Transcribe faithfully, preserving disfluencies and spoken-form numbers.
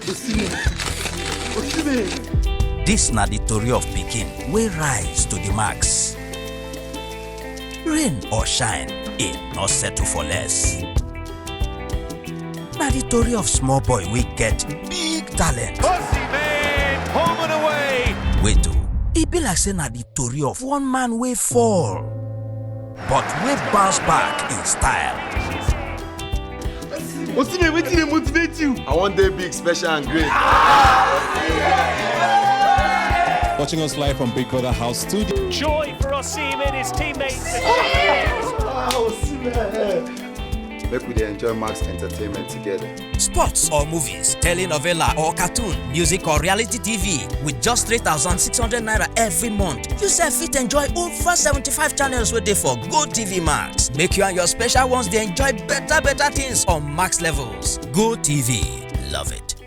This na the tori of pikin wey rise to the max. Rain or shine, e no settle for less. Na the tori of small boy wey get big talent. Osimhen, home and away. Wait o, e be like say na the tori of one man wey fall, but wey bounce back in style. Osimhen, wetin dey motivate you? I wan dey big, special and great. Watching us live from Big Brother House Studio. Joy for Osimhen, his teammates. Make we dey enjoy Max Entertainment together. Sports or movies, telenovela or cartoon, music or reality T V, with just three thousand six hundred naira every month, you sef fit enjoy over seventy-five channels wey dey for Go T V Max. Make you and your special ones dey enjoy better better things on Max levels. Go T V, love it.